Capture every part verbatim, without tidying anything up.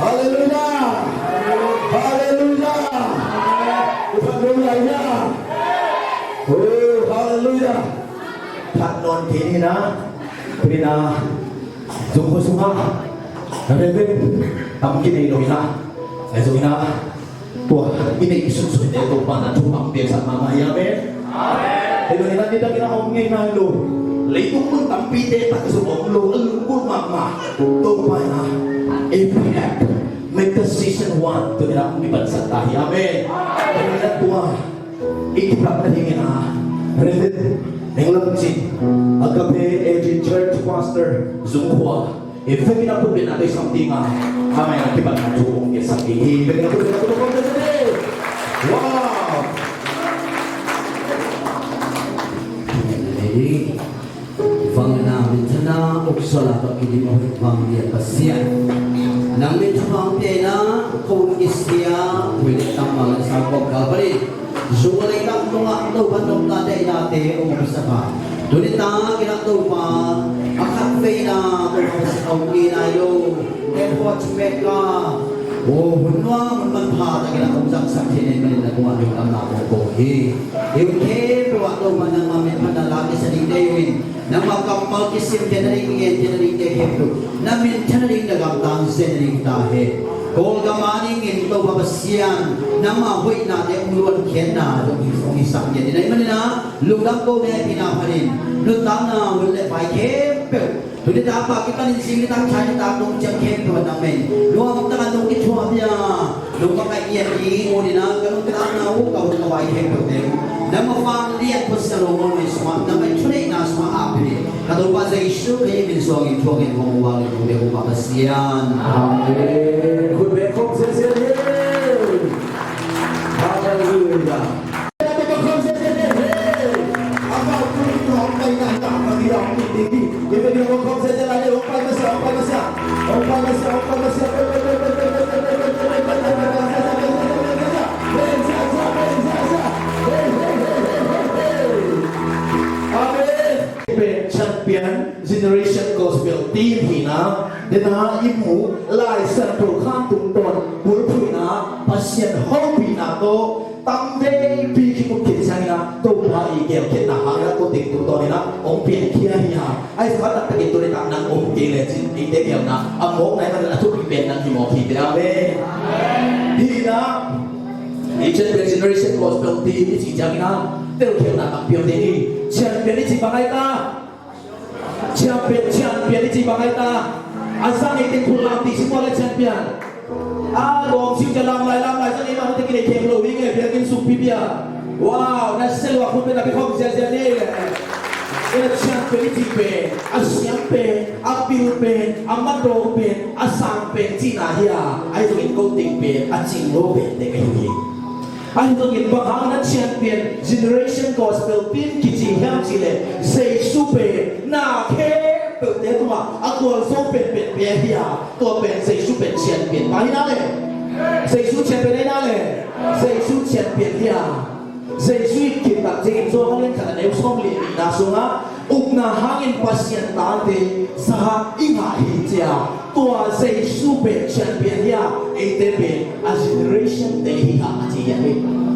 Halleluia! Halleluia! Halleluia! Oh, halleluia! Phat nawn kei ni na, tuni na, Zungkhua sungah Reverend tam kinei lo hi na, ahi zongin ah tua i neih sunsun te Topa in ah thupha hong piaksak mahmah hi. Amen. Amen. Hih bangin ah nidangin ah om ngei nai lo, leitung mun tampite tak zong om lo, a lunggulh mahmah Topa in ah, if we have make the season one, tua in ah hong kipansak ta hi. Amen. Hih bangin ah tua i kipat nadingin ah Reverend Heng Lam Cin, Agape A G Church Pastor, Zungkhua, i vekpi in ah pulpit ah tui sam ding a, amah in ah kipatna thu hong piaksak ding hi. Vekpi in ah pulpit ah tui sam ding. Wow! Vangliatna, minthanna, uksuahna tawh kidim a hoih vanglian Pasian, nang min thupha hong pia in ah, ko un kisia, huih le tam, man le sa kawmkal panin, zu le gam tungah Topa nopna, deihnate hong omsak a, tuni takin ah Topa, a khatvei in ah Topa Pasian a hong ngei nai lo, Ted Hawkes Mekka, oh, hun nuam hun manpha takin ah hong zangsak thei na hih manin na tungah lungdamna kong ko hi. Hih hun khempeuh ah Topa nangmah min phatna la kisa dingte hi uh in, nangmah kammal kisim theihna ding, i gen theihna dingte khempeuh na minthanna ding, na gamtang zetna ding hi ta hen. Kawlgam a dingin Topa Pasian, nangmah hoihnate hong luankhiatna hong hi, hong hisak ngiat ding na hih manin ah, lungdam ko, hehpihna phatin nuntakna hun le vai khempeuh, tuni tak a kipanin zing nitak, thai nitak, nong ciang khempeuh ah nangmah in nuamtak a nong kithuahpih a, nong makaih ngiat ding uh in ah, ka nuntakna uh, ka hun ka vai khempeuhte uh nangmah vanglian Pasian a lawm ngawngai sungah, nangmah thuneihna sungah ap pih in, ka Topa Jesu Khrih min suangin thuak in, hong vanglian Topa Pasian. Amen. Khut beng khawm sese ni. Halleluia. Amen. Champion Generation Gospel Team hi na, dena i mu Lai Siangtho khang tungtawn bulphuhna, Pasian hopihna tawh tam veipi kimu khin ciangin ah, Topa i gelkhiatna hangin ah, tua teng tungtawnin ah hong piankhia hi a. Ahi zongin taktakin tuni tak nang om kei lecin, eite gelna a mawk nai manin a thupi pen nang hi mawk hi te. Amen. Hi Champion Generation Gospel Team i cih ciangin ah telkhialhna tampi om ding hi. Champion i cih bang ai ta? Champion, champion i cih bang ai ta? A zang ei teng khut lam ti sim ua le champion. A gawng sim cia lam lai lam lai zang ei mah na te kinei khem lo ding e, biakinn sung pipia. Wow, na se lua khut pen a bikhawm ziazia ni le. Ina champion i cih pen a siam pen, a pil pen, a madawk pen, a sang pen cihna hi a, ahi zongin ko teng pen a cing lo pen te ka hi hi. Ahi zongin bang hang na Champion Generation Gospel Team kici hiam cih leh Jesu pen na khempeuhte tungah a gualzo penpen pen hi a, tua pen Jesu pen champion mah hi na le. Jesu champion hi na le. Jesu champion hi a. Jesu in kintak ciangin Johan a lian khat a neu sawm le nihna sungah, "Upna hangin Pasian tate za i ngah hi," ci a, tua Jesu pen champion hi a, eite pen a generation te hi hang a ci hi a hi.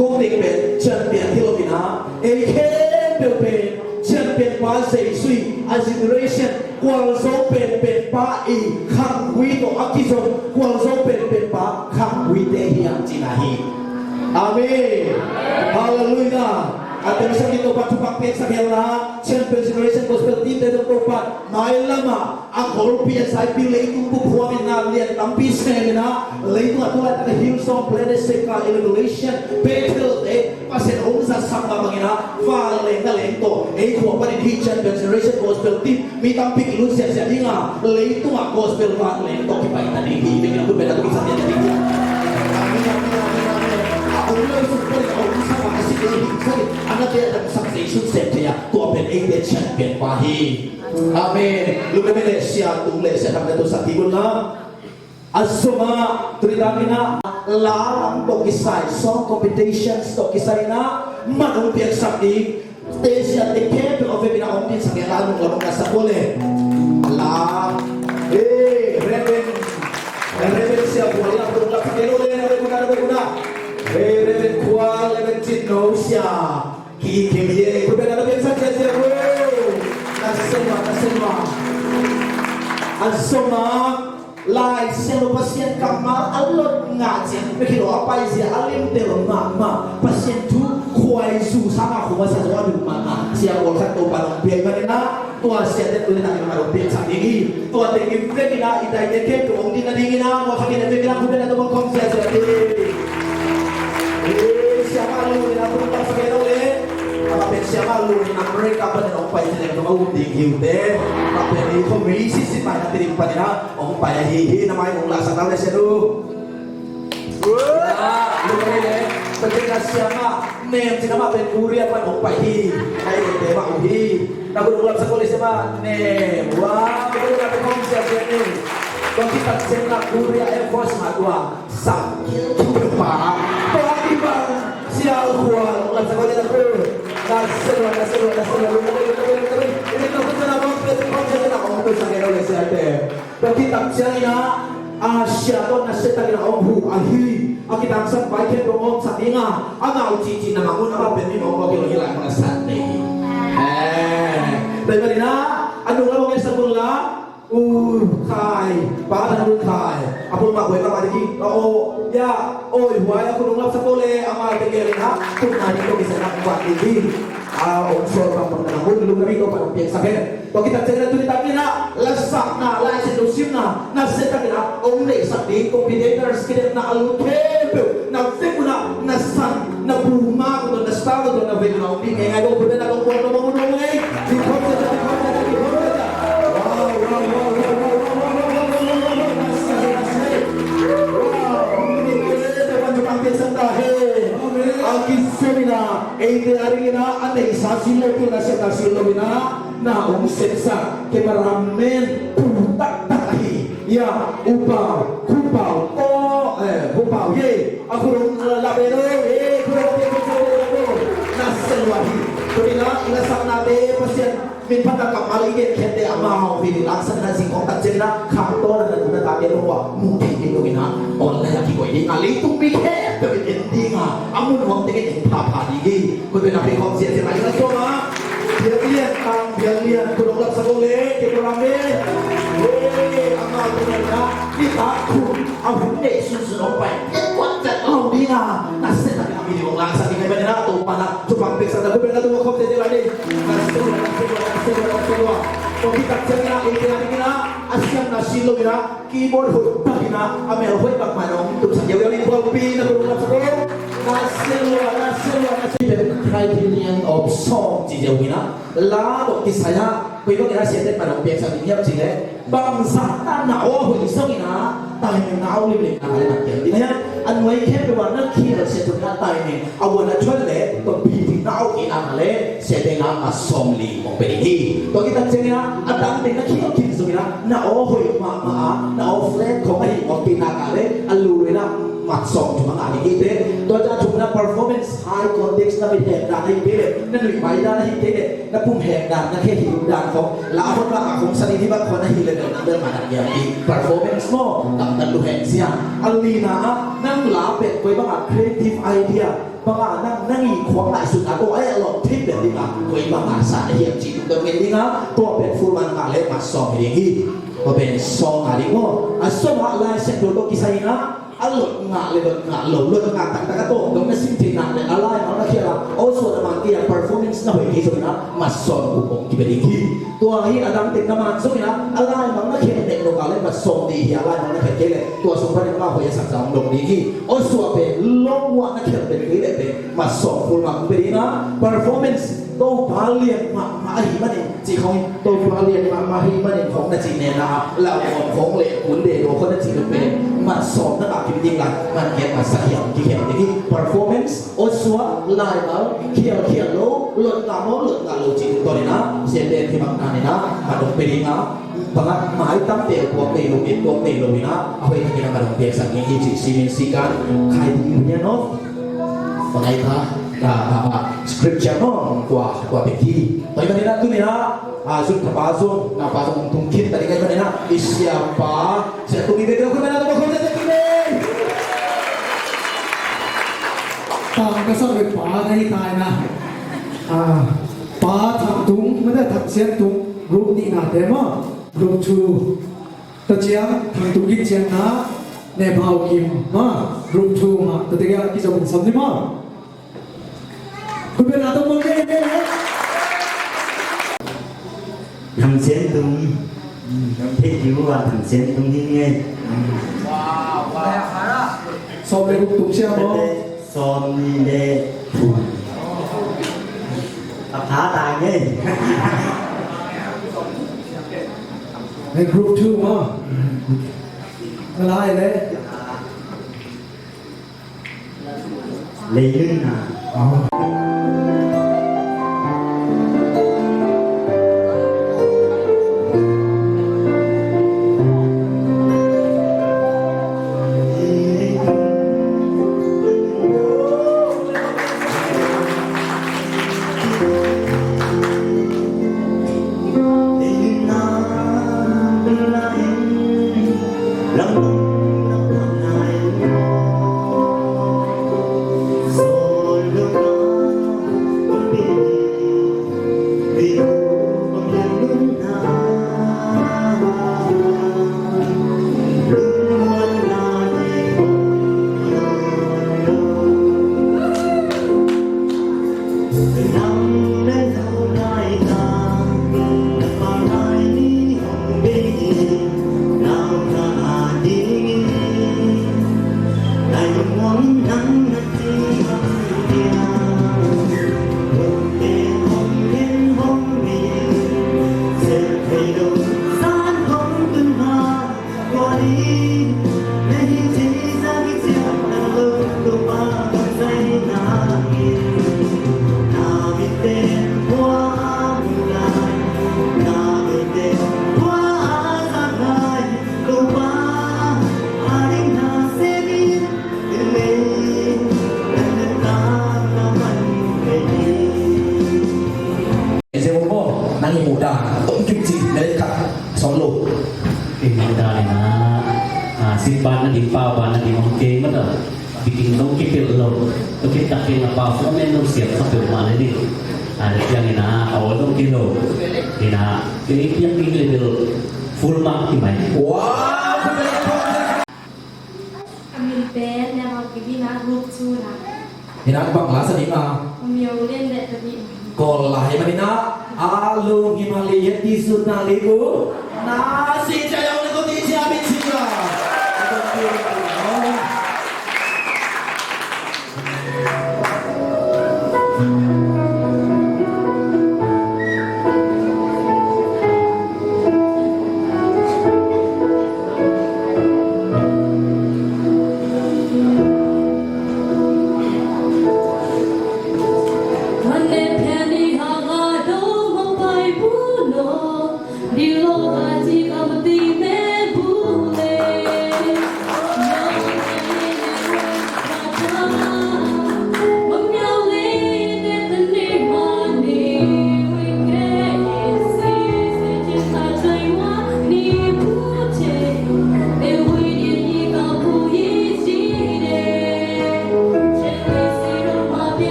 Ko teng pen champion hi lo in a, ei khempeuh pen champion pa Jesu in a generation gualzo penpen pa i khanggui tawh a kizom gualzo penpen pa khangguite hi hang cihna hi. Amen. Halleluiah. A teng sak in Topa thupha piaksak hen la, Champion Generation Gospel Team te tawh Topa mailamah a golpi a zaipi leitung buphuam in na lian tampi sem in a, leitung a tulai taka Hillsong Planet Seika Revelation Bethel te Pasian hong zatsak mah bangin a, vanleng na leng tawh ei khua panin hih Champion Generation Gospel Team mi tampi kilut siasia ding a, leitungah gospel vanleng tawh kipai ta ding hi. Bek in a khut beng a tung i sa ding hi. Amen, amen, amen, amen. A ong lo suk panin a ong sa a si ding hi. Sa ding a na te a dang sak Jesu sem thei a, tua pen eite champion pa hi. Amen. Lungdam in le sia tung le sia thang le tua sak hi un la. A zomah tuni takin ah la lam tawh kisai, song competitions tawh kisai in ah man hong piaksak ding, tesia te khempeuh a vekin ah hong piaksak ding a la nung lam hong na sak uh le. La, eh, Reverend, Reverend Sia Khual in ah hong lam sak ding uh le, Reverend Khual, Reverend Khual, Reverend Cin No Sia. Ki kim ye, khut beng a na piaksak sia sia, woo. Na sem a, na sem a. A zomah Lai Siangtho Pasian kammal a lot ngah ciang bek hi lo a paizia a limtel mahmah Pasian thu khuaizu sang a khum a sa zong a duk mahmah sia pawl khat Topa nong piak manin ah tua siate tuni takin a dong piaksak ding hi. Tua teng in vekin ah i taite khempeuh hong din nadingin ah mualkhat in vekin ah khut beng a tua bang khawm sia sia ding. Eh, siamah Lu in ah khut beng sak e lo le. Amah pen siamah Lu in America panin hong pai ci leng zong a um ding hi uh te. Amah pen i khua mi sitsit mai na ti ding panin ah hong pai ahi hi. Na mai hong laksak na le sia Lu. Lu ka hi le. Tua teng a siamah Nem cin amah pen Korea pan hong pai hi. Ai, te mah uh hi. Na khut hong lamsak uh le siamah Nem. Wow, khut hong lamsak uh le siamah Nem. Tua khit tak ciang na Korea Air Force mah tua sang kilh thu peuhmah. Tua khit bang Sia Khual hong lamsak uh le na khut. Na sia lua, na sia lua, na sia lua, lua, lua, lua, lua, lua. Tua khit tak ciang na hong lamsak uh le siate. Tua khit tak ciangin ah, a sia tawh nasia takin a hong huh ahi. A kitangsap vai khempeuh hong omsak ding a, a ngau cihcih na mang un amah pen mi mawkmawk hi lo hi lai hong na san ding hi. Eh, tua ahih manin ah, a nung lam hong ensak un la, U Khai, Pa Thang Lun Khai, a pulmah buai mahmah ding hi, a aw, ya, aw, i huai a khut hong lamsak ko le, amah tegel in ah, khut nai ding tawh kisai nak bat ding hi. A hong sawl bang bang na mang un, lungdam hi, Topa hong piaksak hen. Tua khit tak ciangin ah tuni takin ah lasakna, Lai Siangtho simna, nasia takin ah hong neihsak ding commentators kidemna a lut khempeuh na vek un ah na san, na bu ma ko tawh, na style ko tawh na vek un ah hong ding ngeingai ko, khut beng a tawh kuan tawh bang un hong ngei. Ding khawm zia, ding khawm zia, ding khawm zia. Wow, wow, wow. Nasia, nasia. Wow, hong ding ngeingai le, Topa'n thupha piaksak ta hen. Amen. A kisem in ah eite a dingin ah a neihsa zil lo, pilna siatna zil lo in ah na hong sepsak cameraman pu taktak ahi, ya, U Pau, Khu Pau, Taw, eh, Khu Pau hi. A khut hong la be lo, eh, khut hong la be lo. Na sia lua hi. Tua in ah i lasaknate Pasian min phat a kammal i genkhiatte amau min i laksakna zing khawng tak ciangin ah khangtawn a na tun a tate lo a mu thei ding lo in ah online a kikoih ding a, leitung mi khempeuh in en ding a, a mun huam tengin en phapha ding hi. Khut beng a pek khawm ziahziah lai in a sawm a. Biak lian, tang biak lian, khut hong lamsak o le, ke program le. Hei, amau tungah in ah nitak khum a hun neih sunsun hong pai. En kuat vet lo ding a, na sia tak Ina, keyboard hoih tak ina, a mel hoih tak mah in hong tumsak ziauziau ni, pawlpi na ko lungdam sak e. Na sia lua, na sia lua, na sia lua. Criterion of song ci ziau ina, la tawh kisai a, koi bang ina siate mah hong piaksak ding hiam cih leh, bangzah na na aw hoih zong ina, timing na au limlim na ka le na kiam ding a hiam. A nuai khempeuh ah na khial sia tung na timing a uan a thuan le tua beating na au kik nak leh siate in ah mat sawm li hong pia ding hi. Tua khit tak ciangin ah a dang teng na khial khin zongin ah na aw hoih mahmah a, na aw flat khawng ahih mawk kik nak leh a lu in ah mat sawm thum a ngah ding hi te. Tua ciang thumna performance, high context, na mit hek dan ahih kei leh, na nuih mai dan ahih kei leh, na pum hek dan, na khe hih dan khawng, la a hon bang a khawng sa ding hi bang khawng na hih leh bel na bel mah na kiam ding. Performance maw, gamtat lua hen sia. A lina ah nang la pen koi bang a creative idea, bang a nang, nang i khuak laisutna tawh a lawh thei pen ding a, koi bang a sa na hiam cih tung dong ngen ding a, tua pen full mark ngah leh mat sawm hi ding hi. Tua pen sawm ngah ding maw. A sawm ah Lai Siangtho tawh kisai in ah, a lot ngah le lot ngah lo, lot ngah taktak a tawh dong na sim theih nak le a laimal na khial a, aw suah na man kei a, performance na hoih kei zongin ah mat sawm guk hong kipia ding hi. Tua hi a dang teng na man zongin ah a laimal na khial nek lo ngah le mat sawm nih hi, a laimal na khial kei le tua sung panin amah hoih a sak zah hong dong ding hi. Aw suah pen lo uah na khial pen kei le pen mat sawm full mark hong pia ding a, performance Topa lian mahmah ahih manin cih khawng, Topa lian mahmah ahih manin khawng na cih nena ah lau khawng le kun de lo khawng na cih lo pen mat sawm na ngah kim ding lai, man kiat mat sak hiam kikhiam ding hi. Performance, aw suah, laimal, khial khial lo, lot ngah maw lot ngah lo cih tung tawn in ah siate hi bang na in ah mat hong pia ding a, bang a mai tam tel tuak nei lo, et tuak nei lo in ah a hoih takin a mat hong piaksak ding hi cih simin sikan khai ding hi no. Bang ai ta, ah, ah, ah, scripture no, tua, tua bek hi. Tua hi manin ah tuni in ah, ah, zun thapa zong, napa zong tung khin ta ding hi manin ah, i siapa, sia tung i bek lo khun manin ah, tua khun sia tung i bek. Tang ka sak bek pa na hi ta in ah. Ah, Pa Thang Tung, mate Thang Sian Tung, group nih na te maw, group two. Tua ciang, Thang Tung Gin Ciang na, Nepal Kim, ma, group two ma, tua te kia, kizom sam ni ma. Khut beng la tung mong ke, ke, ke. Thang Sian Tung. Thei kiu a Thang Sian Tung hi nge. Sawm le guk tung sia mo. Sawm nih le thum. A pha ta nge. Hey, group two ma. Nga lai le. Lei Lun Na. Nang i muh dan, tom kim ci, na lei khat sawm lo. I muh dan in ah, ah, sit ban na ding, pau ban na ding, hong kei mah ta. Bikin dong kipilh lo. Tua khit tak ciang a pau sung a men lo siam sa peuhmah le ni. Ah, le ciangin ah, a awl dong kilo. In ah, kei piak ding le bel full mark hi mai. Wow! A min pen Nehal Kivina, group two na. Hi na, bang la sa ding a? Myo Lian le Tani. Kawl lai manin ah, a lung hi mah li, hi ti sut na li bu. Na si cia yong na ko ti cia.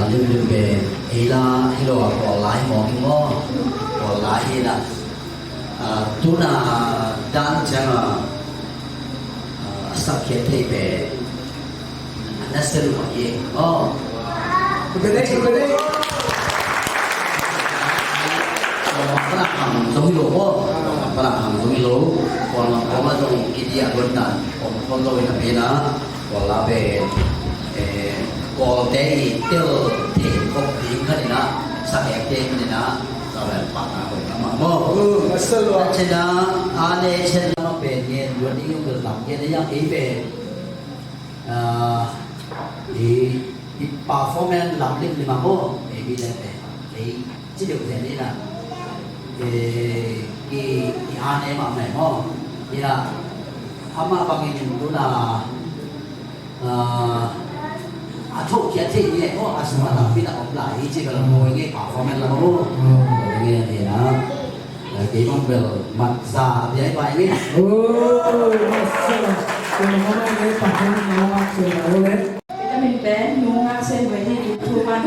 Limlim pen ei la hi lo a, Kawl la hi mawk hi maw? Kawl la hi na. Ah, tuna dan ciang a, ah, a sak khiat thei pen a na sel mah hi. Oh. Kudere, kudere. Pana kham zong hi lo maw? Pana kham zong hi lo. Kawl lam kawma zong i dia luan dan om khol lo hi na pen a. Kawl la pen, eh, Kawlte i tel thei khop ding khat in a, sak ekte khat in a, ka vel pahna hoih mahmah maw. Uh, masa lua. A cina, a ne cina ma pen ngen, luan i yung lam ngen, yang ei pen, ah, i, i performance lam lim lim a maw, ei mi le pen, ei Ci deuh zen ina, eh, i, i an em ah mai maw? Ina, amah bangin tuna, ah, a thohkhiat thei ni eh, maw, a sung a tampi tak om lai hi ci bel maw, i ngei performance la maw? Maw, i ngei a ni na. Eh, kei bang bel mat za a bia i pai ni. Oh, masa. Kei bang bel performance la maw, ci bel maw le. Vitamin pen, nung ngak sen ve hi, tu tu man.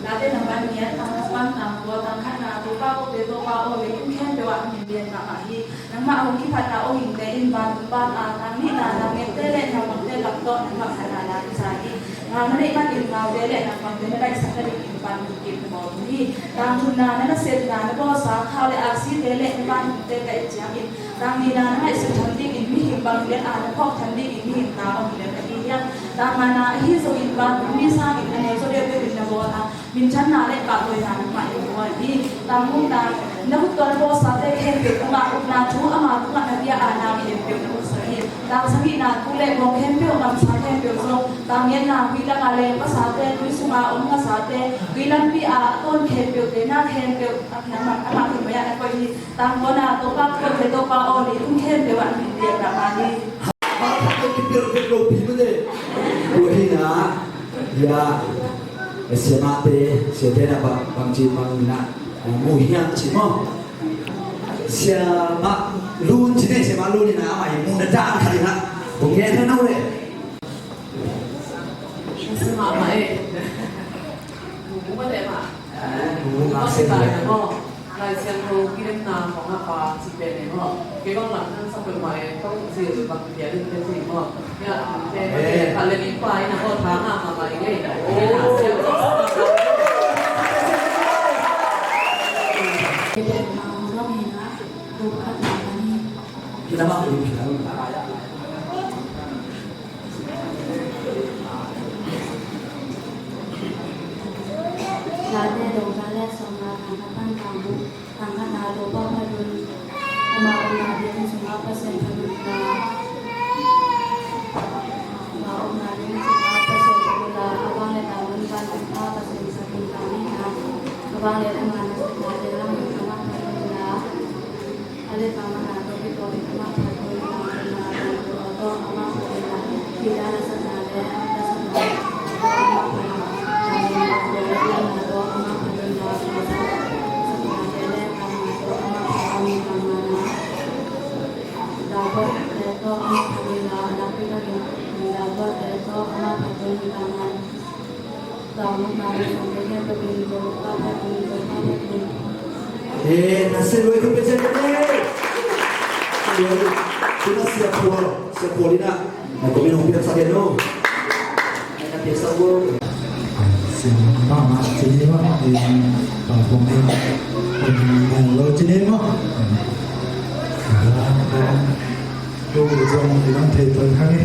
Late nambat nih, tang pan tang kua, tang khatna, Topa ko te, Topa aw, leitung khempeuh ah min lian mahmah hi. Nangmah hong kiphatna aw hingte in van tung pan a, nang nihna, nang ngette le nang mangte lam tawh nangmah phatna na kisa hi. Ngau na neih manin ngaute le nang mangte na daihsak nadingin van tung kip na bawl hi. Tang thumna, na nasemna, na bawlsa, khau le aksite le na vantung te ka et ciangin, tang nihna, na ngaihsut tham dingin mihing bang hi lel a, na phawk tham dingin mihing ta bang hi lel ka hi hiam? Tang ngana, ahi zongin vantung mi sangin a neu zaw deuhdeuh in na bawl a, minthanna le pahtawina nangmah in buai hi. Tang thumna, na khut tawh na bawlsate khempeuh tungah upna thu ama tungah na pia a, na milem peuh na uksak hi. Tang sagihna, tu le gawng khempeuh, gamsa khempeuh zong, tang ngiatna, huih lama leng pasate, tui sunga om ngasate, tui lampi a a tawn khempeuhte, na khempeuh, a, nangmah, amah khempeuh ah na koih hi. Tang kuana, Topa ko te, Topa aw, leitung khempeuh ah min lian mahmah hi. Bang khat tawh kipelh vet lo pi mate. Tua hi na, ya, siamate, siate na bang, bang ci bang na, mu hiam ci maw? Siamah Lun ci ne, Siamah Lun in a, amah in muhna dan khat in a, kong ngen hen aw le. Siamah mah e. Mu mah le mah. Mu mah se mah. Lai Siangtho kilemna khong a pa ci pen e maw. Kei bang lam hang sak peuhmah e, kong zil bang pia ding te ci maw. Late dong ka le song na tang ka pan tang bu. Tang khatna, Topa phat un. Ama omna biakinn sungah Pasian phat un la. Ama omna biakinn sungah Pasian phat un la. A vang le ta mun van un ta Pasian phat un la ni na. A vang le ama na, na te lam un ama phat un la. A le ta mana to ki to ki ama phat un la. Ama phat un la. Ama phat un la. Ki da na sa na le, na sa na. Eh, na se luai tu pe se ne. Luai tu na sia kual, sia kual ina. Na komen hong piak sa gen lo. Sing mama, sini mah, in, kampung ni, in, lo sini mah. Lo zong ilang thei tuan kami.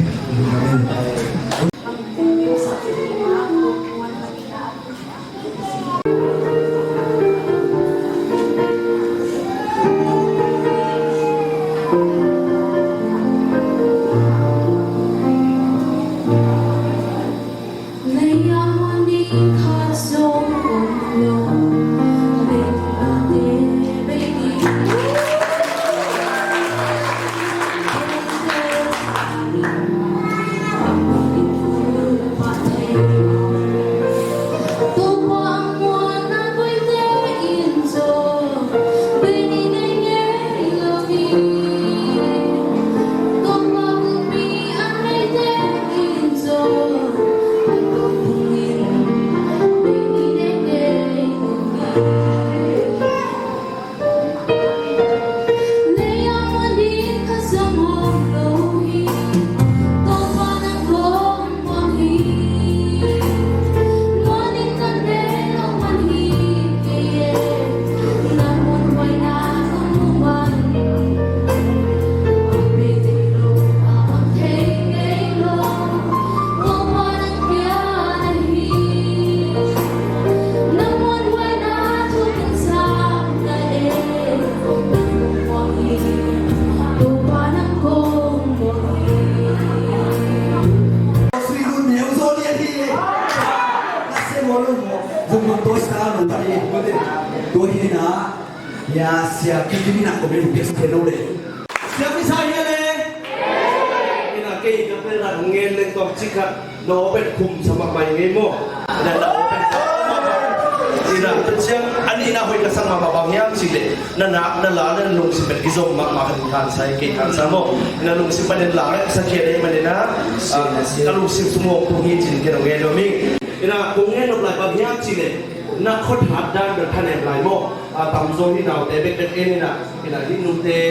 Tua hi na, tua hi na, ya, sia, ki, ki, na, ko, me, sia, sia, no, le. Sia, mi, sa, ya, le. Ina, kei, ka, pe, la, ngen, leng, tawm, cikhat. Na aw pen khum sa mahmah ing ei maw? Na na aw pen khum sa mahmah. Ina, tua ciang a nihna hoih ka sak mahmah bang hiam cih leh na nak na la na lungsim pen kizom mahmah ka ding khansa hi, kei khansa maw? Ina lungsim panin la sa khia dei manin a, ah, ka lungsim sung hong tung hi cih ken hong gen nuam ing. Ina kong gen nop lai bang hiam cih leh na khuathak dan bel thanem lai maw? Ah, tamzaw hi naute bekbek en ina, ina hih nute,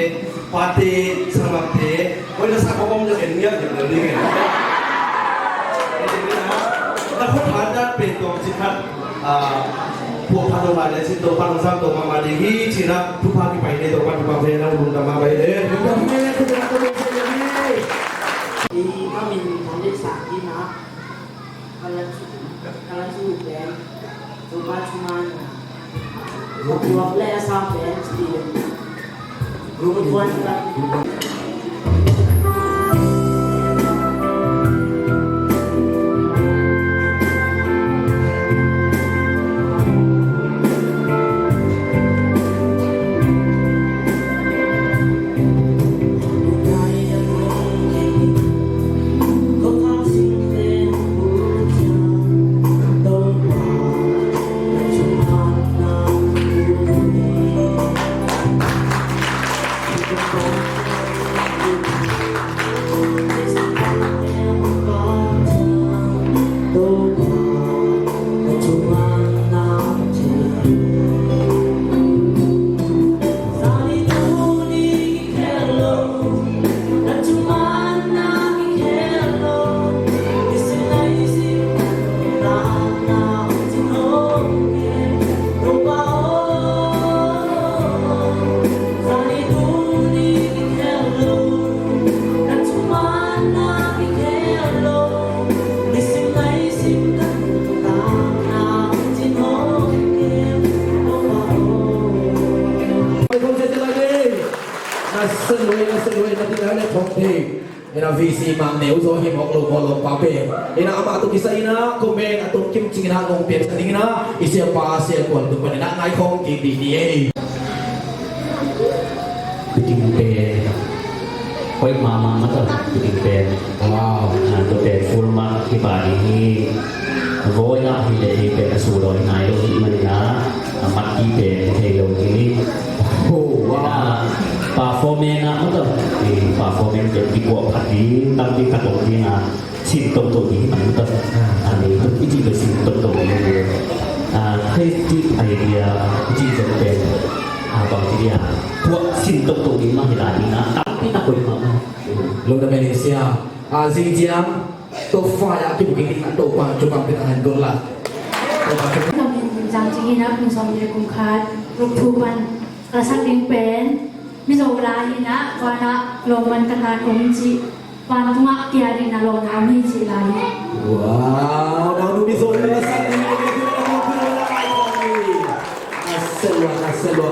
pate, sanggamte, hoih na sak kong om deuh en ngiat deuh deuh ding en. Na khuathak dan pen tawm cikhat, ah, phuah phat lo lai le cin Topa lungsim tawh mahmah ding hi cin a thupha kipai ding Topa thupha ve na lungdam mahmah hi le. Ei, ka min Thang Dei Sang hi na. Ka la cu, ka la cu pen, Topa thuman, a puak le a sa pen, ci pen. Group one ka. Ina V C mang neu zaw hi mawk lo maw lawmpa pen. Ina amah tawh kisai ina comment a tawm kim cing ina ngong pian sa ding ina i siapa sia kuan tung pan ina ngai khawm kik dih ni ei. Biting pen hoih mahmah mah tawh biting pen. Wow. Ah, tua pen full mark kipa ding hi. Voi ah hi le ei pen a su dawi nai lo hi man ina. A mat ti pen thei lo hi. Oh, wow. Ah, performance ah mah tawh. Eh, performance pen kikuah phat ding tampi ka tawh ding ah. Sin toto ding hi mah tawh. Ah. Ah, i cih pen sin toto ding hi. Ah, creative idea i cih pen, ah, bang ci dia. Tua sin toto ding mah hi lai ding ah. Tampi tak hoih mah. Lo na Malaysia. Ah, zing ciang Topa a kibukik ding a Topa thupha pia ta hen. Good luck. Topa thupha. Ka min Zang Cing Hin a, kum sawmnih le kum khat, group two pan ka la sak ding pen Mizo la hi na, van ah lawmman ka hlan om cih, vantungah kia ding na lawmna om hi cih la hi. Wow, nau nu Mizo la sak ding. Aselua, aselua.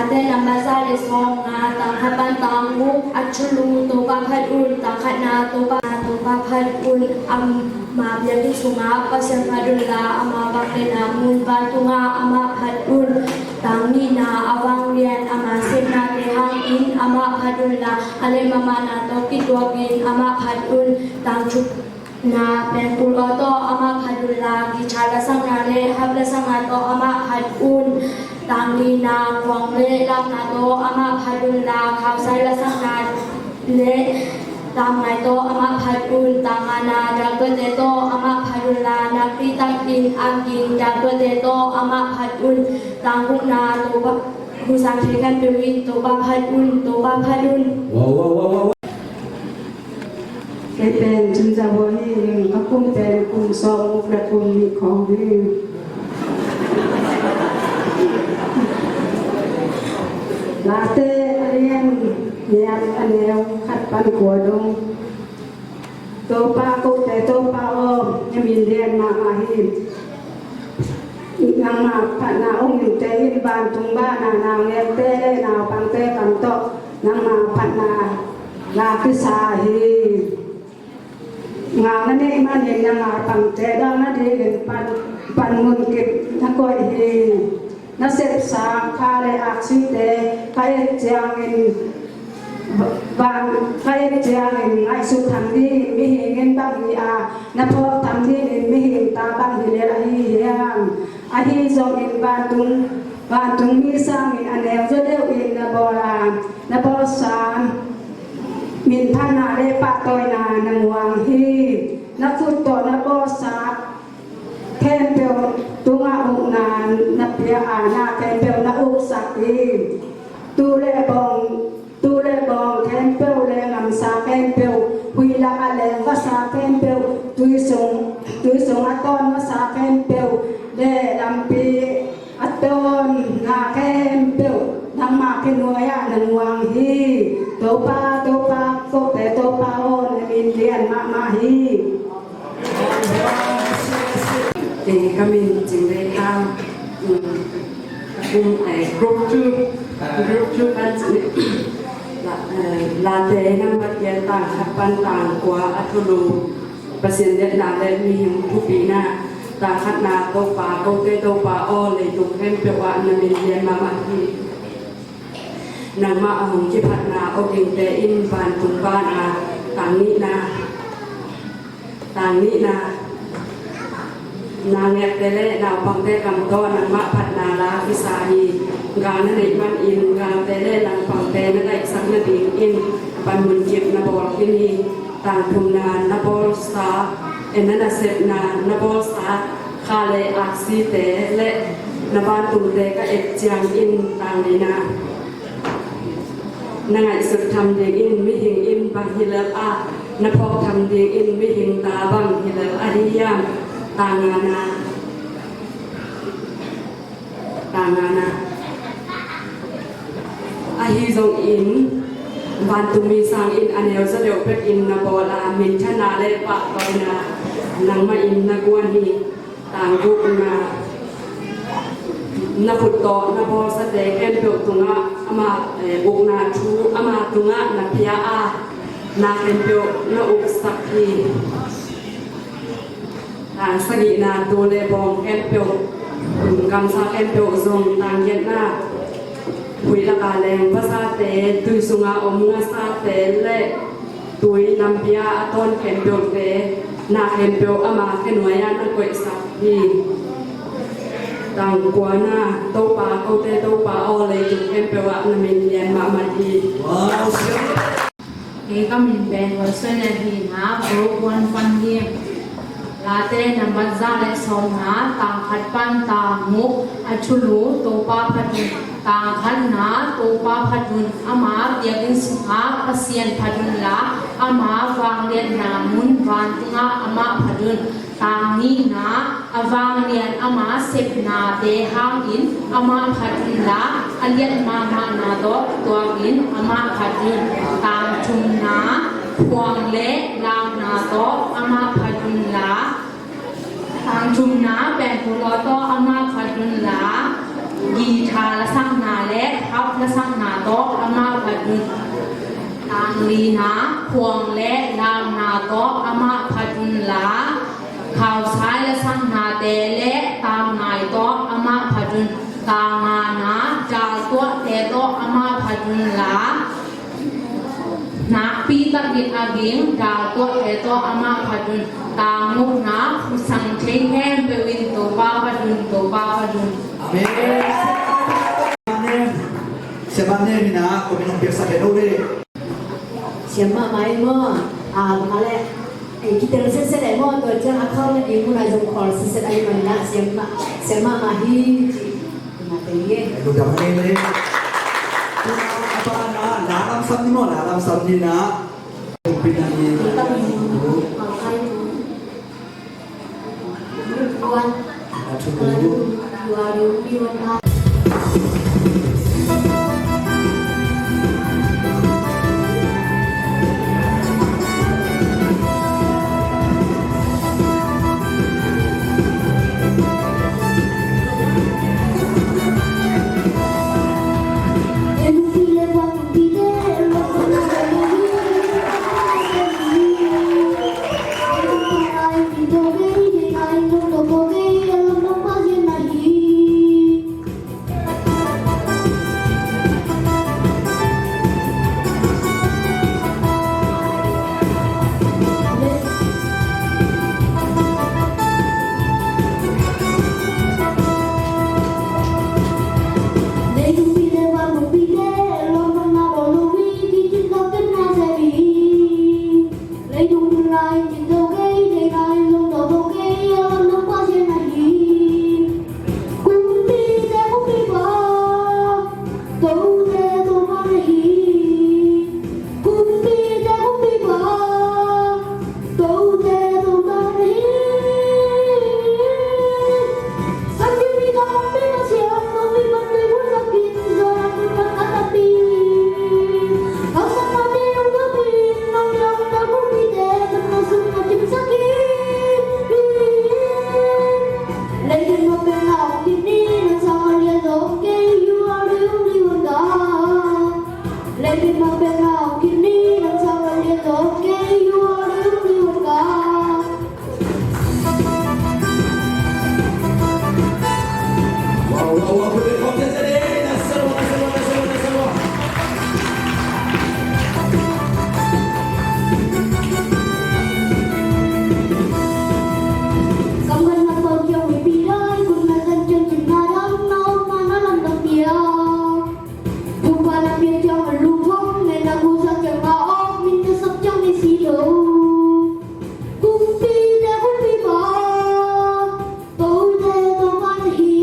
Late nambat za le sawm nga, tang khat pan tang guk. A thulu Topa phat un, tang khatna Topa, Topa phat un. Ama biakinn sungah Pasian phat unla, ama vangliatna mun vantungah amah phat un. Tang nihna, a vanglian ama sepnate hangin amah phat unla, a lian mahmahna tawh kituakin amah phat un. Tang thum na pengkul aw tawh amah phat unla, guitar lasakna le harp lasakna tawh amah phat un. Tang lina khuang le lakna tawh amah phat unla, khausai lasakna le tamngai tawh amah phat un. Tang ngana daktuate tawh amah phat unla, nakpi takin a ging daktuate tawh amah phat un. Tang gukna Topa, husang thei khat peuh in Topa phat un, Topa phat un. Wow, wow, wow, wow. Kei pen Cin Za Hua hi ing, ka kum pen kum sawm guk le kum nih khawng hi. Late a lian giat, a neu khat pan kua dong. Topa, kote Topa aw, na min lian mahmah hi. Nangmah phatna hong gingte in vantung banah naungekte le naupangte kam tawh nangmah phatna la kisa hi. Ngau na neih manin nangmah pangte dawng nadingin pan, panmun kip na koih hi. Na sepsa kha le aksite ka et ciangin, van, ka et ciangin ngaihsut tham dingin mihing in bang hi a, na phawk tham dingin mihing ta bang hi lel ahi hiam? Ahi zongin vantung, vantung mi sangin a neu zaw deuhin na bawl a, na bawlsa minthanna le pahtawina na muang hi. Na khut tawh na bawlsa khempeuh tungah ukna na pia a, na khempeuh na uksak hi. Tuu le bawng, tuu le bawng khempeuh le ngamsa khempeuh, huih lakah leng vasa khempeuh, tui sung, tui sung a tawn vasa khempeuh le lampi a tawn na khempeuh nangmah khe nuai-ah na muang hi. Topa, Topa, kote Topa aw, na min lian mahmah hi. Kei ka min Cing Lei Tang, um, um, eh, group two, group two kan ci, la, eh, Late nambat giat, tang khat pan tang kua, a thulu Pasian liatna le mihing thupina, tang khatna Topa, kote Topa aw, leitung khempeuh ah na min lian mahmah hi. Nangmah a hong kiphatna awgingte in vantung banah tang nihna, tang nihna, naungekte le naupangte kam tawh nangmah phatna la kisa hi. Gal na neih manin galte le langpangte na daihsak nadingin panmun kip na bawl khin hi. Tang thumna na bawlsa, eh, na nasepna na bawlsa kha le aksite le na vantungte ka et ciangin tang lina, na ngaihsut tham dingin mihing in bang hi lel a, na phawk tham dingin mihing ta bang hi lel ahi hiam? Tang ngana, tang ngana. Ahi zongin vantungmi sangin a neu zaw deuh bekin na bawl a, minthanna le pahtawina nangmah in na guan hi. Tang gukna, na khut tawh na bawlsate khempeuh tungah ama, eh, gukna thu ama tungah na pia a, na khempeuh na uksak hi. Tang sagihna, tuu le bawng khempeuh, um, gamsa khempeuh zong, tang giatna, huih lakah leng vasate, tui sunga om ngasate le tui lampi a a tawn khempeuhte, na khempeuh ama khe nuai-ah na koihsak hi. Tang kuana, Topa, kote Topa aw, leitung khempeuh ah na min lian mahmah hi. Kei ka min pen Hoi Suan Lian hi na, group one fan hi. Late nambat za le sawmna, tang khat pan tang guk, a thulu Topa phat un. Tang khatna Topa phat un, ama biakinn sungah Pasian phat unla, ama vangliatna mun vantungah amah phat un. Tang nihna, a vanglian ama sepnate hangin amah phat unla, a liat mahmahna tawh tuakin amah phat un. Tang thumna, khuang le lakna tawh amah phat unla, tang thumna, pengkul aw tawh amah phat unla, Guitar lasakna le harp lasakna tawh amah phat un. Tanglina, khuang le lamna tawh amah phat un la, khausai lasaknate le tangngai tawh amah phat un. Tangana, daltuahte tawh amah phat un la, nakpi takin a ging daltuahte tawh amah phat un. Tangukna, sang thei khempeuh in Topa phat un, Topa phat un. Amen. Amen. Siapa ne mina, ko minung piaksa ke no le. Siapa mai mo, ah, male. Eh, kita rasa sele mo, tu cia akal ni muna jong call sese ai mana, siapa, siapa mahi. Tuna te ye. Lu dam ne le. Tuna apa na, na lam sam ni mo, na lam sam ni na. Pina ni. Tuan. Atu. Leitung bup lai in cin zo kei, deihna in zong tawh zo kei, a lam nong Pasian ahi. Kumpite kumpipa, tote Topa na hi. Kumpite kumpipa, tote Topa na hi. Kumpite kumpipa, tote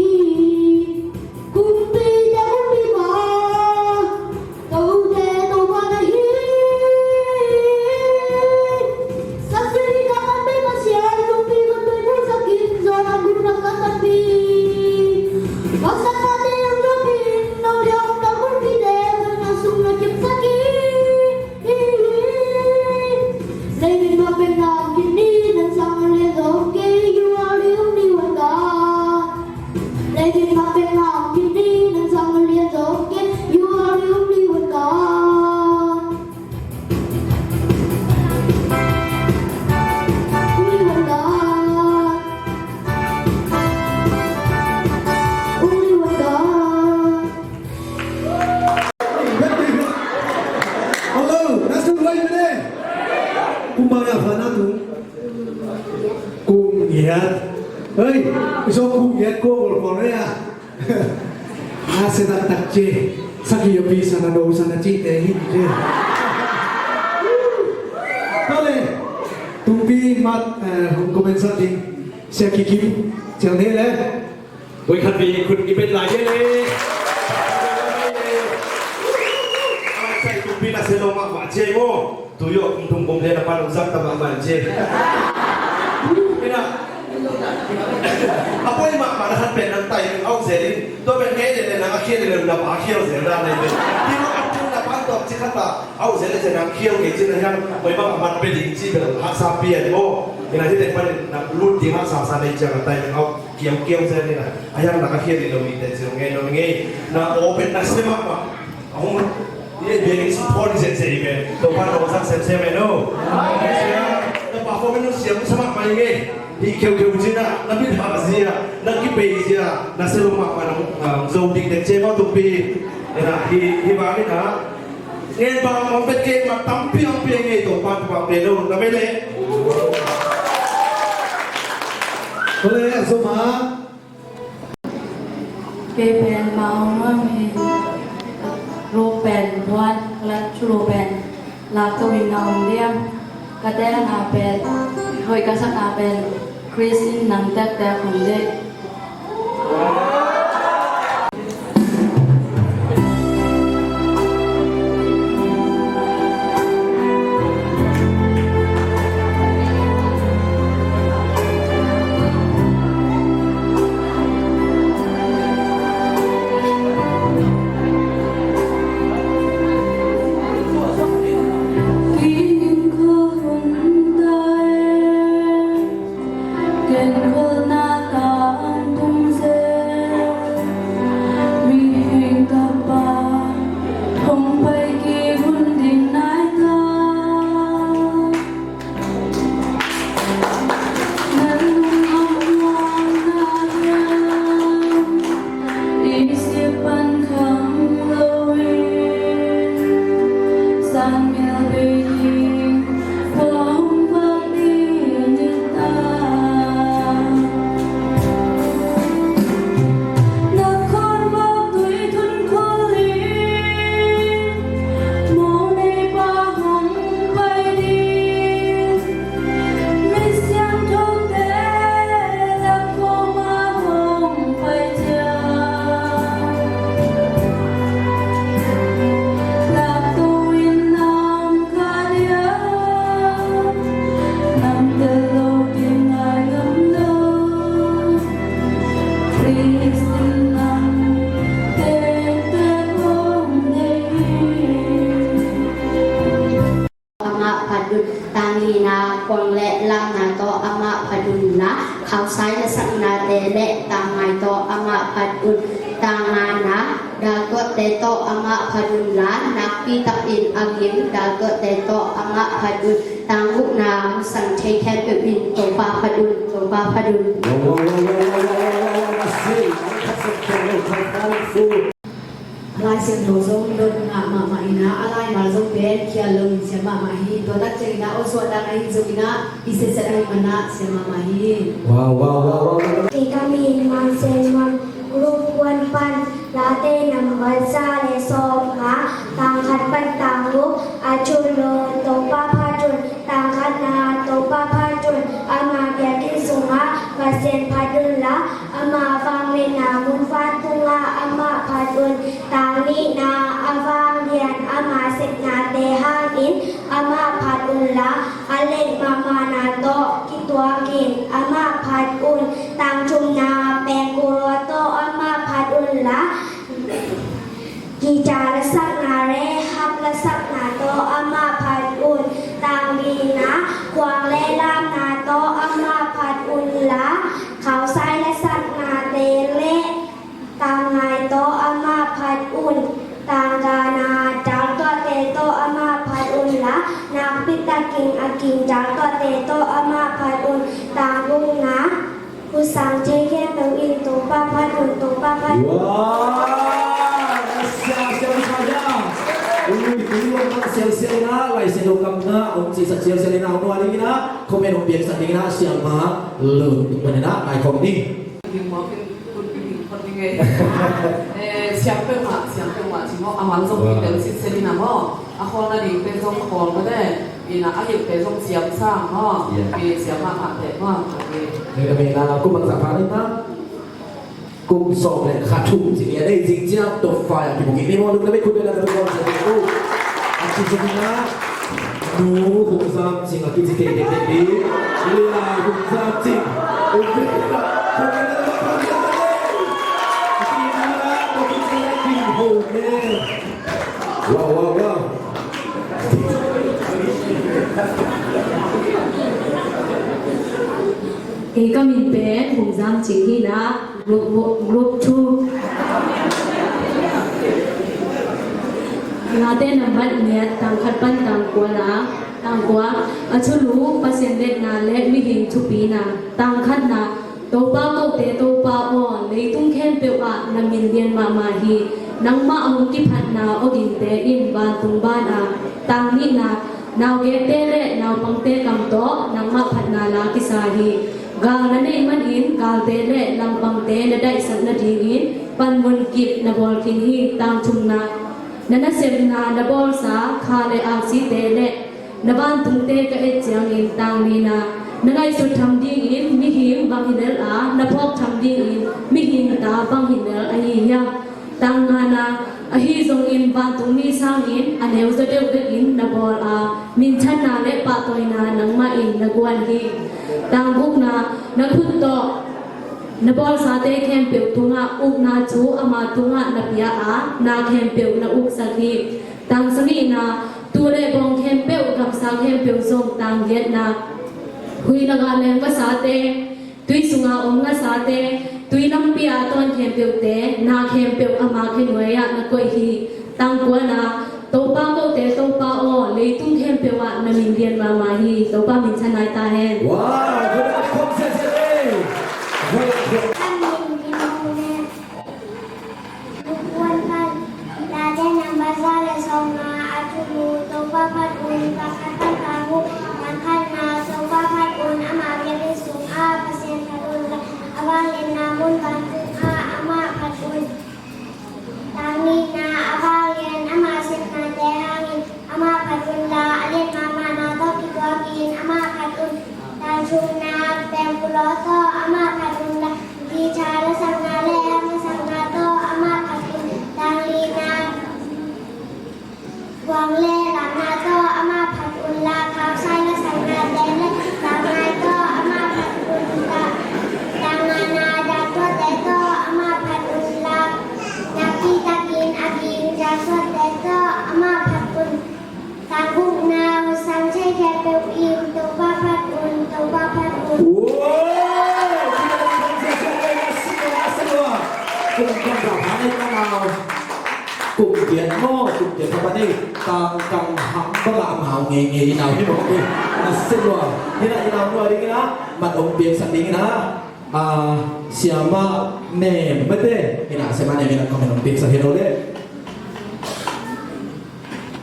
Topa na hi. Kumpite kumpipa, tote Topa na hi. Sakiri ka tampi Pasian, lungpi ka tui ku sakin, zona guna ka tampi. Pasal ka te yang lopin, no yang ka kumpite, kana sung na kim sakin. Leitung mapena kini nan sang le zo ke, you are the only one God. Leitung mapena kini nan sang le zo ke, you are the only one God. Only one God. Only one God. Hello, nasıl olay mene? Kumbang ya fana tu. Kum yat. Hey, iso kum yat ko bol bol ya. Ase tak tak ce. Saki yo pi sana do sana ci te hi ce. Tole. Tumpi mat, eh, hong komen sa ting. Sia kikim. Ciang ne le. Voi khat pi khut i bet lai ye le. Sai tumpi na se lo ma ma ce mo. Tu yo kum tum kum le na pa lo zak ta ma ma ce. Ina. A poi ma ma na khat pen nang tai au zelin. To pen ngai le le nang a khial le le na pa khial zel da le le. Ti lo a tum na pa to ci khat ta au zel le nang khial ngai ci na yang. Poi ma ma pe ding ci be haksa pian mo. Ina hi te pa na lut ding haksa sa nei ciang tai au. Kiam kiam zen ina, a hiang na ka hian i lo ni te zong ngei lo ngei. Na aw pen na sem mahmah. A hong, i le biang in sum phawn i zen zen i pen. Topa na aw zang sem sem e no. Na performance siam sa mahmah i ngei. Hi kheukheu zina, na bit hak zia, na kipei zia, na sem mahmah na, ah, zo dik dek ce mah tuk pi. Ina, hi, hi bang ina. Ngen bang hong pet kei mah tampi hong pia ngei Topa, Topa pia lo na mei le. Kole a sum a. Kei pen Mawng Nuam hi. Ro pen Buan, Lat Chu Ro pen Lak Tawin na om diam. Ka tel na pen, hoi ka sak na pen Chris in nang tek tek hong dek. Ken khol na tang tung zel, mihing tapa hong pai kik hun ding nai ta. Nan lung a muang na hiam, i sipan khang lo in, san mial bei ding Amah phat un. Tang lina, khuang le lamna tawh amah phat unla, khausai lasaknate le tangngai tawh amah phat un. Tang ngana, daltuahte tawh amah phat unla, nakpi takin a gim daltuahte tawh amah phat un. Tang gukna, hong sang thei khempeuh in Topa phat un, Topa phat un. Wow, wow, wow. A Lai Siangtho zong dot ngah mahmah ina, a laimal zong pen khial lo in siam mahmah hi. Tua tak ciangina aw suahtak ahih zongina i siatsiat ahih mana siam mahmah hi. Wow, wow, wow, wow. Kei ka min Mang Sen Muan, Group One pan, Late number za le sawm nga, tang khat pan tang guk, a chun lo Topa phat un, tang khatna Topa phat un, ama biakinn sungah Pasian phat unla, ama vangliatna mun van tungah amah phat un, tang nihna a vanglian ama sepnate hangin amah phat unla, a let mahmahna tawh kituakin amah phat un, tang thumna pengkul lua tawh amah phat unla, guitar lasakna le harp lasakna tawh amah phat un, tang lina khuang le lamna tawh amah phat unla, khausai lasaknate le tangngai tawh amah phat un, tang gana daltuahte tawh amah phat unla, nakpi takin a gim daltuahte tawh amah phat un, tang gukna hong sang thei khempeuh in Topa phat un, Topa phat un. Wow! Siaw, siaw, siaw, siaw. Ui, ui, ui, siaw, siaw, ina, lai siaw, lo kam na, om si sa siaw, siaw, ina, om wali ina, comment om biak sa ina, siaw ma, lo, tuk mana na, ai kong ni. Ding mo, kin, kun, kin, kun, ding, eh. Eh, siaw peuhmah, siaw peuhmah, si mo, a man zong kin, wow, del sit, siaw ina mo. A khawl nading pen zong khawl mah teh, ina a hilh pen zong siam sang maw? Yeah. Pi siam mahmah teh maw? Okay. Ina kum bangzah pha ni maw? Kum sawm le kha thum ci ni a, nei zing ciang top five a kimu kik ni maw? Lungdam ei, khut beng la ka tung kawm sia ding uh. A ci zong ina Nu Huk Zam Cing a kici thei dek dek ding. Lila Huk Zam Cing. Wow, wow, wow. Kei ka min pen Hung Zam Cing hi a, group, group two. Late nambat giat, tang khat pan tang kua na, tang kua, a thulu Pasian liatna le mihing thupina, tang khatna, Topa kote Topa aw, leitung khempeuh ah na min lian mahmah hi. Nangmah a hong kiphatna awgingte in vantung ban a, tang nihna, naugekte le naupangte kam tawh nangmah phatna la kisa hi. Gal na neih manin galte le langpangte na daihsak nadingin panmun kip na bawl khin hi. Tang thumna, na nasepna na bawlsa kha le aksite le na vantungte ka et ciangin, tang lina, na ngaihsut tham dingin mihing bang hi lel a, na phawk tham dingin mihing ta bang hi lel ahi hiam? Tang ngana, ahi zongin vantungmi sangin a neuzaw deuh bekin na bawl a, minthanna le pahtawina nangmah in na guan hi. Tang gukna, na khut tawh na bawlsate khempeuh tungah ukna thu ama tungah na pia a, na khempeuh na uksak hi. Tang sagihna, tuu le bawng khempeuh, gamsa khempeuh zong, tang giatna, hui lakah leng vasate, tui sunga om ngasate, tui lampi a tawn khempeuhte, na khempeuh ama khe nuai-ah na koih hi. Tang kuana, Topa kote Topa aw, leitung khempeuh ah na min lian mahmah hi. Topa minthanna hi ta hen. Wow, good job. Late nambat za le sawmnga, a thulu Topa phat un, pakhat pan khat uh, tang khatna, Topa phat un, ama biakinn sungah Pasian phat un la, a vangliatna mun vantungah amah phat un. Tang nihna, a vanglian ama sepnate hangin amah phat un la, a lian mahmahna tawh kituakin amah phat un. Tang thumna, pengkulawh tawh amah phat un la, guitar lasakna le harp lasakna tawh amah phat un. Tang lina, guang le lamna tawh amah phat un la, khapsai lasaknate le lamnai tawh amah phat un la, tang ngana, dantawte tawh amah phat un la, nakpi takin a ging dantawte tawh amah phat un. Tang gukna, hunsang thei khempeuh in Topa phat un, Topa phat un. Wow! Kum giat maw, kum giat ka pan ei, tang tang hang bang a amau ngeingei i nau hi maw, ei. Na sin lua. Hi na, i nau nu a ding hi na, mat hong piaksak ding hi na. Ah, Siamah Nem mate. Hi na, Siamah Nem hi na, comment hong piaksak hi lo le.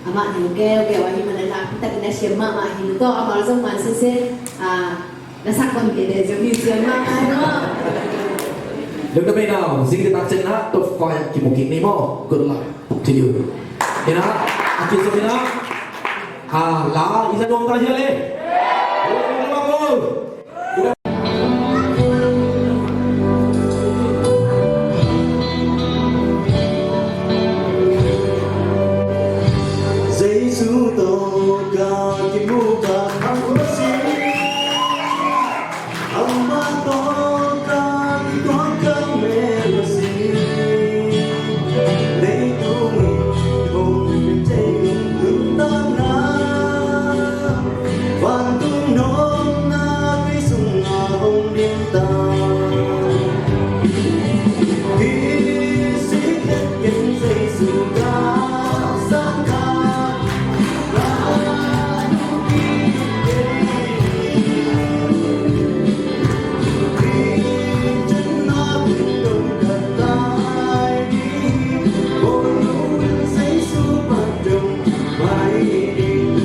Amah hi lo keu keu ahi manin a, taktak in a siam mahmah hi lo tawh, amah zong man sese, ah, na sak kon kei de, zong hi siam mahmah hi lo. Lungdam ei nau, zing te tak ciang na top five kimu kik ni maw. Good luck to you. Hi na, a kizom hi na. Ah, la, i za nuam ta hia le. Jesu tawh ka kimuh ka khang si, amah tawh ka kituak ka mel si. Leitung in hong thei nuntakna, vantung nawkna kei sungah hong dim ta. Hi si khet ken Jesu ka sang kha, ka lungkim kei. Hi cin na kin dong khat lai ding, Bawl nu in Jesu pat dong mai ding.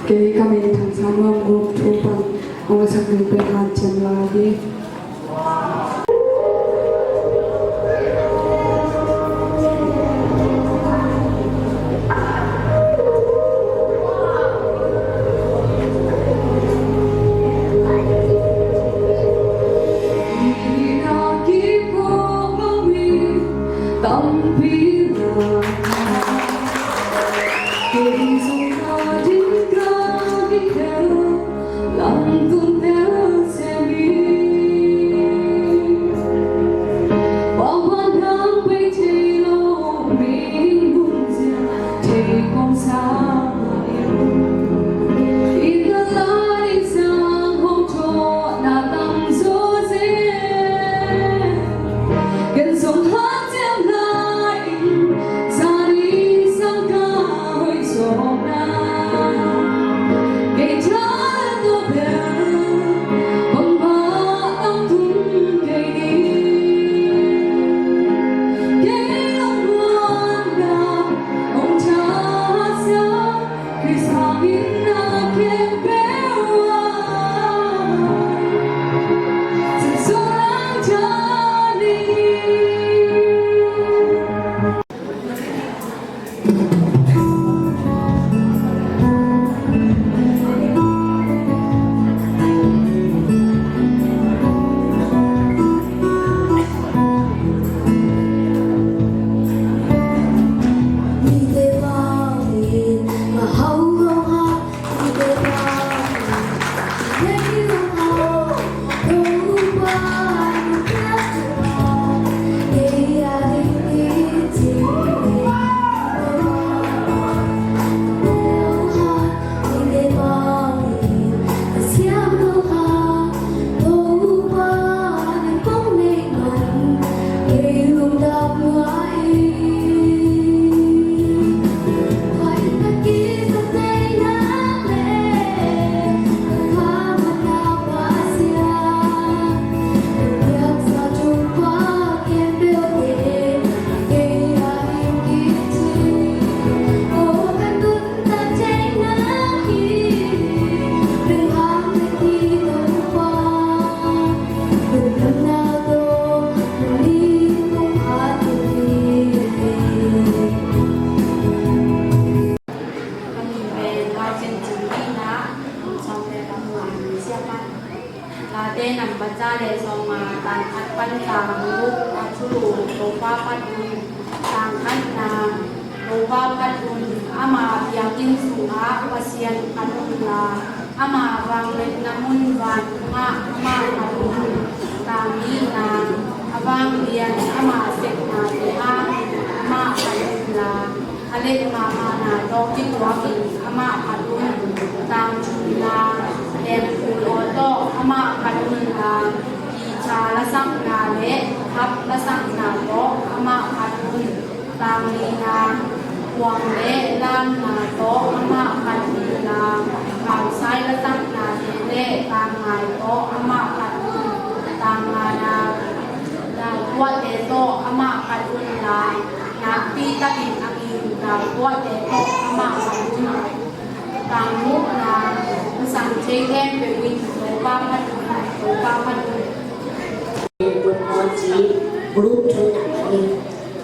Kei ka min Thang Sa Nuam, group two pan hong a sak ding pen hanciam lai hi. Number za le sawm nga, tang khat pan tang guk a thulu Topa phat un. Tang khatna, Topa phat un, ama biakinn sungah Pasian phat unla, ama vangliatna mun vantungah amah phat un. Tang nihna, a vanglian ama sepnate hangin amah phat unla, a let mahmahna tawh kituakin amah phat un. Tang thumna, lengkhul aw tawh amah phat unla, guitar lasakna le harp lasakna tawh amah phat un. Tang lina, kuang le lamna tawh amah phat unla, kausai lasaknate le tangngai tawh amah phat un. Tang ngana, nautuahte tawh amah phat unla, nakpi takin a ging nautuahte tawh amah phat un. Tang gukna, hong sang thei khempeuh in Topa phat un, Topa phat un. Group two na hi.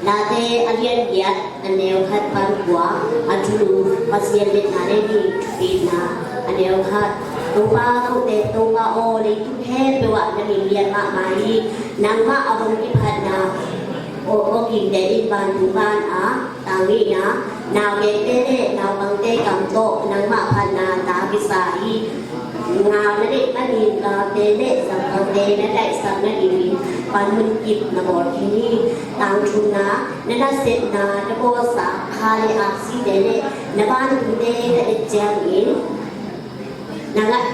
Late a lian giat, a neu khat pan kua a thulu, Pasian liatna le ni thupitna. A neu khat, Topa kote Topa aw, leitung khempeuh ah na min lian mahmah hi. Nangmah a hong kiphatna aw, aw kingte in vantung van a. Tang nihna, naugente le naupangte kam tawh nangmah phatna ta kisa hi. Ngau na deih manin galte le zampangte na daihsak nadingin panmun kip na bawl khin hi. Tang thumna, na nasepna, na bawlsa kha le aksite le na vantungte na et ciangin, na ngaih,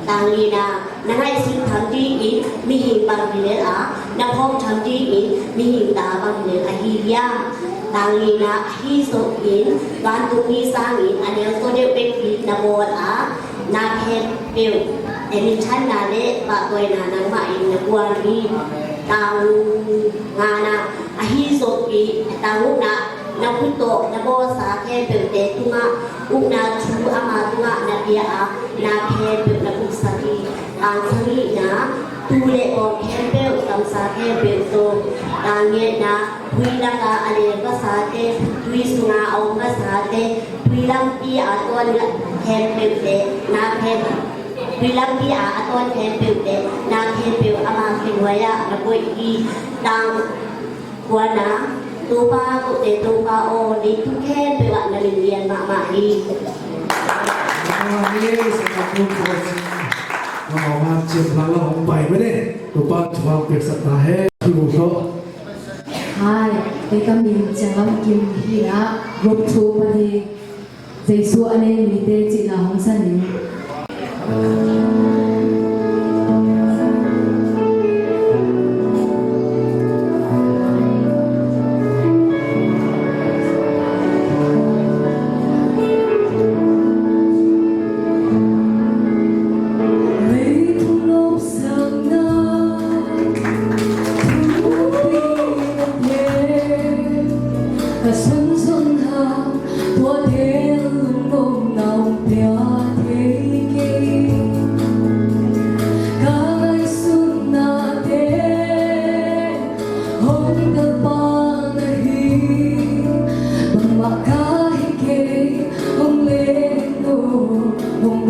tang lina, na ngaihsut tham dingin mihing bang hi lel a, na phawk tham dingin mihing ta bang hi lel ahi hiam? Tang lina, ahi zongin vantung mi sangin a neu zaw deuh bek hi na bawl a, na khempeuh, eh, minthanna le pahtawina nangmah in na guan hi. Tang ngana, ahi zongin, tang gukna, na khut tawh na bawlsa khempeuhte tungah ukna thu ama tungah na pia a, na khempeuh na puksak hi. Tang sagihna, tuu le awng khempeuh, kamsa khempeuh tawh. Tang giatna, tui lakah a leng vasate, tui sungah a om vasate, tui lampi a tawn khempeuhte, na khempeuh, tui lampi a a tawn khempeuhte, na khempeuh ama khe nuai-ah na koih hi. Tang kuana, Topa kote Topa aw, leitung khempeuh ah na min lian mahmah hi. Amen. Sa ka tum ko si. Mama man chin la la hong pai mene. Topa thupha piaksak ta hen. Ki bu tho. Hai, kei ka min Ciang Lam Kim hi a, group two pan hi. Jesu a nei mite cihna hong sa ning. Ka sunsun hang tuate lungdamna hong pia thei kei. Ka ngaihsutnate hong pelh pa na hi. Bangmah ka hi kei, hong leng lo, hong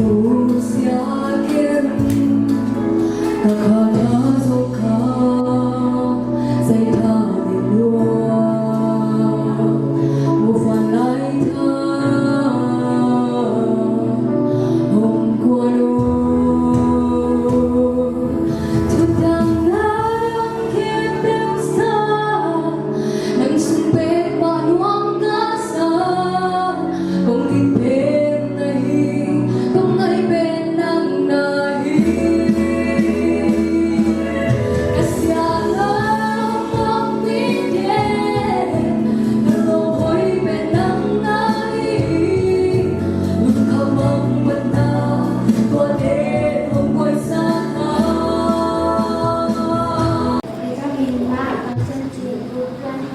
nusia ken. Ka kha na zong kha, zai tha ding lua. Mu fan lai tha, hong kuan o. Thudang na dong khempeuh sa, nang sung pek mah nuam ka sa. Kong dik pen na hi, kong ngai pen nang na hi. Ka sia lam lam mi te, ka lawm hoi pen nang na hi. Lungkham mang pen na, tua te hong kuai sa na. Ka min Mah Bang Cin Cin, Group One.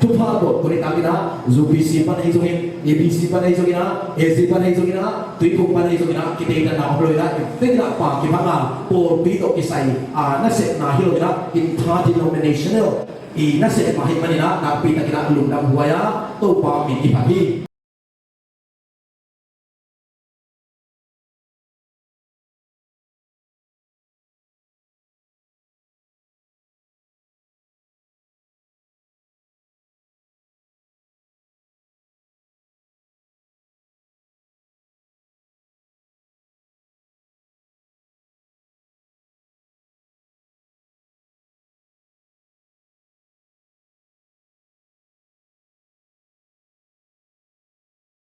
Thupha tawh kuni takin ah U P C pan ahi zongin, A B C pan ahi zongin ah, A C pan ahi zongin ah, Tuiphum pan ahi zongin ah, kiteina na om lo in ah, i vekna pa kibang a, pawlpi tawh kisai a nasepna hi lo in ah, interdenominational i nasep mah ahih manin ah, nakpi takin ah lungdam huai a, Topa min i phat hi.